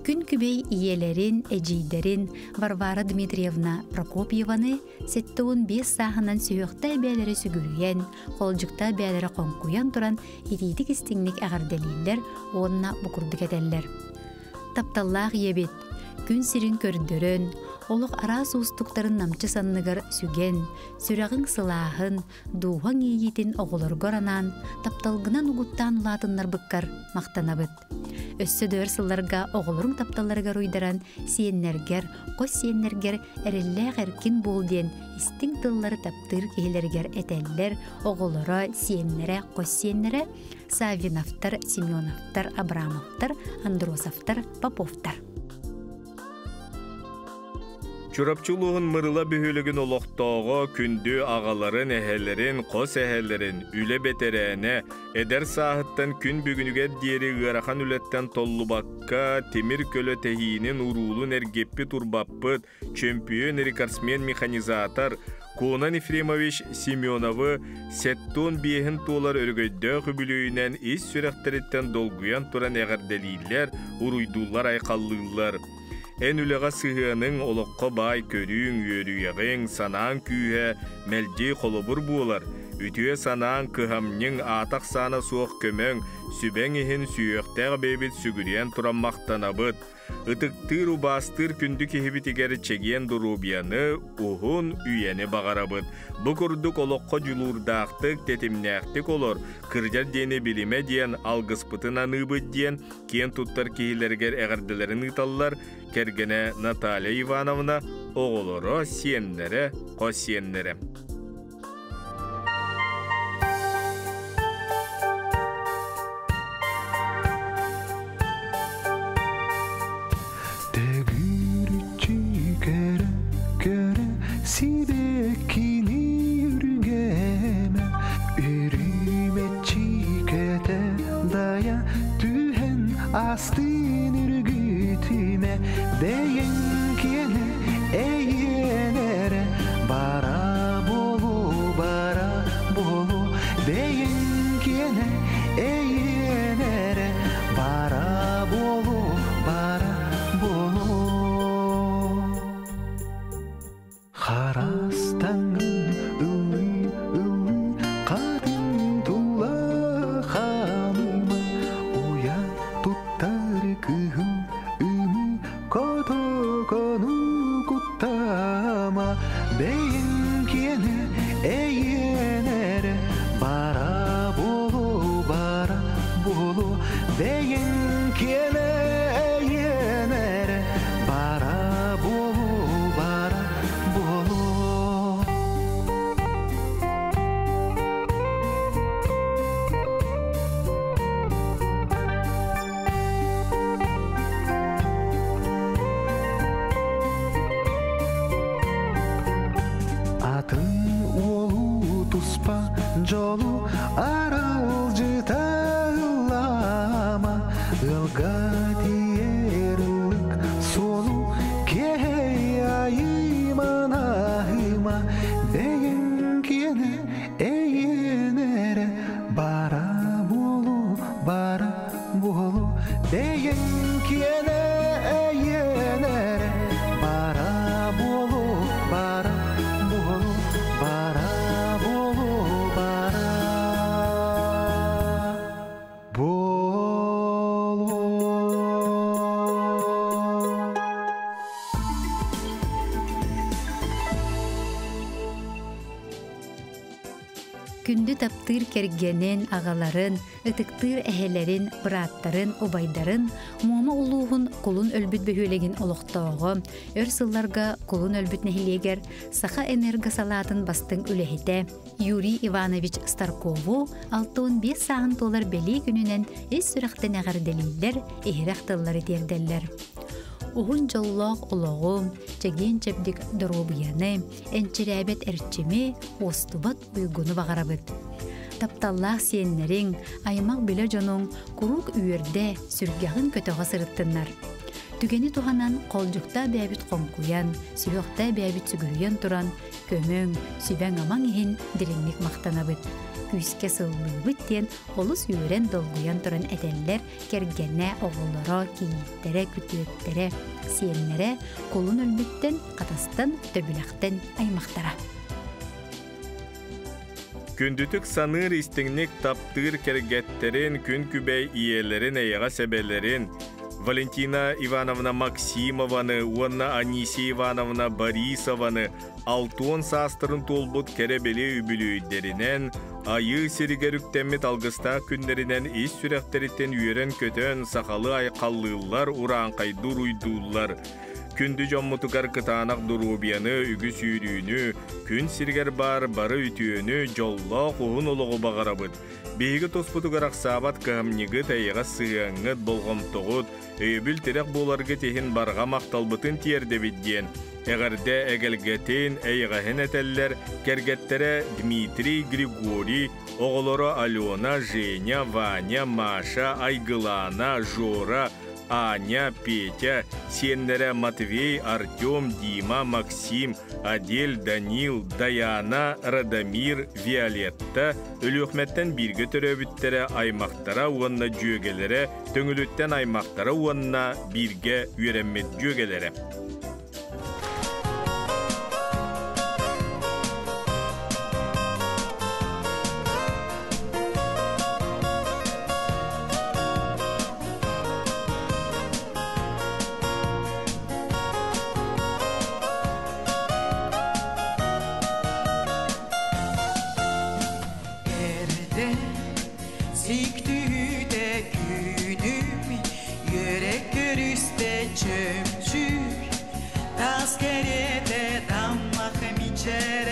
Күн күбэй ийэлэрин, эдьиийдэрин Варвара Дмитриевна Прокопьеваны 75 сааһынан сүһүөхтэй бэйэлэрэ сүгүрүйэн, холдьуктаа бэйэлэрэ хоҥкуйан туран итиитик истиҥник эҕэрдэлииллэр уонна бу курдук этэллэр. Тапталлаах ийэбит, күн сирин көрдөрөн, олох араас уустуктарын намчы санныгар сүгэн, сүрэҕиҥ сылааһын, дууһаҥ иэйиитин оҕолоргор анаан, тапталгынан угуттаан улаатыннарбыккар махтанабыт. Өссө да өр сылларга оҕолоруҥ тапталларыгар уйдаран, сиэннэргэр, хос сиэннэргэр эрэллээх эркин буол диэн истиҥ тыллары таптыыр киһилэригэр этэллэр оҕолоро, сиэннэрэ, хос сиэннэрэ Саввиновтар, Семеновтар, Абрамовтар, Андросовтар, Поповтар. Чурапчы улууһун Мырыла бөһүөлэгин олохтооҕо күндү аҕаларын, эһэлэрин, хос эһэлэрин, үлэ бэтэрээнэ, эдэр сааһыттан күн бүгүнүгэр диэри ыарахан үлэттэн толлубакка, тимир көлө тэһиинин уруулун эргиппит урбаппыт, чөмпүйүөн рекордсмен-механизатор Конан Ефремович Семеновы 75-ин туолар өрөгөйдөөх үбүлүөйүнэн ис сүрэхтэриттэн долгуйан туран эҕэрдэлииллэр, уруйдууллар-айхаллыыллар. Эн үлэҕэ сыһыаныҥ, олоххо баай көрүүҥ, үөрүйэҕиҥ, санааҥ күүһэ мэлдьи холобур буолар. Үтүө санааҥ, кыһамньыҥ, аата-ахсаана суох көмөҥ, сүбэҥ иһин сүһүөхтээх бэйэбит сүгүрүйэн туран махтанабыт. Ытыктыыр, убаастыыр күндү киһибитигэр чэгиэн доруобуйаны, уһун үйэни баҕарабыт. Бу курдук олоххо дьулуурдаахтык, тэтимнээхтик олор, кырдьар диэни билимэ диэн алгыспытын аныыбыт диэн киэн туттар киһилэригэр эҕэрдэлэрин ыыталлар кэргэнэ Наталья Ивановна, оҕолоро, сиэннэрэ, хос сиэннэрэ. Төгүрүччү көрө, көрө, сибэккини үргэмэ, Үрүмэччи көтө дайа түһэн астын үргүтүмэ, Бэйэҥ киэнэ эйиэнэрэ бара буолу, бара буолу, Бэйэҥ киэнэ эйиэнэрэ бара буолу, бара буолу. Харастаҥын ыллыы-ыллыы хатын тула хаамыма, Уйа туттар кыһыл ымыы котокону куттама, Бэйэҥ киэнэ эйиэнэрэ бара буолу, бара буолу, Бэйэҥ киэнэ эйиэнэрэ бара буолу, бара буолу. Атын уолу туспа дьолу аралдьыта ыллаама, Ыалга тиийэр ыллык суолу киэһэй айыыман аһыма, Бэйэҥ киэнэ эйиэнэ эрэ бара буолу, бара буолу, Бэйэҥ киэнэ эйиэнэ эрэ бара буолу, бара буолу, бара буолу, бара буолу. Күндү таптыыр кэргэнин, аҕаларын, ытыктыыр эһэлэрин, бырааттарын, убайдарын Муома улууһун Кулун Өлбүт бөһүөлэгин олохтооҕо, өр сылларга Кулун Өлбүт нэһилиэгэр Саха энерго салаатын бастыҥ үлэһитэ Юрий Иванович Старкову 65 сааһын туолар бэлиэ күнүнэн ис сүрэхтэн эҕэрдэлииллэр, иһирэх тыллары тиэрдэллэр. Уһун дьоллоох олоҕу, чэгиэн-чэбдик доруобуйаны, энчирээбэт эрчими, уостубат уйгуну баҕарабыт. Тапталлаах сиэннэриҥ, аймах билэ дьонуҥ куруук үөрдэ, сүргэҕин көтөҕө сырыттыннар. Түгэни туһанан холдьукта бэйэбит хоҥкуйан, сүһүөхтээ бэйэбит сүгүрүйэн туран, көмөҥ, сүбэҥ-амаҥ иһин дириҥник махтанабыт. Күүскэ сыллыыбыт диэн олус үөрэн долгуйан туран этэллэр кэргэнэ, оҕолоро, кийииттэрэ, күтүөттэрэ, сиэннэрэ, кулун өлбүттэн, хатастан, төбүлэхтэн аймахтара. Күндүтүк саныыр истиҥник таптыыр кэргэттэрин, күн күбэй ийэлэрин, эйэҕэс эбэлэрин, Валентина Ивановна Максимованы уонна Анисия Ивановна Борисованы 60 саастарын туолбут кэрэ-бэлиэ үбүлүөйдэринэн, Айыы сиригэр үктэммит алгыстаах күннэринэн ис сүрэхтэриттэн үөрэн-көтөн сахалыы айхаллыыллар, урааҥхайдыы уруйдууллар. Күндү дьоммутугар кытаанах доруобуйаны, үгүс үөрүүнү, күн сиригэр баар бары үтүөнү, дьоллоох уһун олоҕу баҕарабыт. Биһиги туспутугар ахсаабат кыһамньыгыт, эйэҕэс сыһыаҥҥыт, болҕомтоҕут, өйөбүл-тирэх буоларгыт иһин барҕа махталбытын тиэрдэбит диэн эҕэрдэ эгэлгэтин, эйэҕэһин этэллэр кэргэттэрэ Дмитрий, Григорий, оҕолоро Алена, Женя, Ваня, Маша, Айгылаана, Жора, Аня, Петя, сиэннэрэ Матвей, Артем, Дима, Максим, Адель, Данил, Даяна, Радомир, Виолетта Өлүөхмэттэн бииргэ төрөөбүттэрэ аймахтара уонна дьүөгэлэрэ, Төҥүлүттэн аймахтара уонна бииргэ үөрэммит дьүөгэлэрэ. Эрдэ сиктүүтэ күнүм үөрэ көрүстэ чөмчүүк тас кэриэтэ таммах мичээр.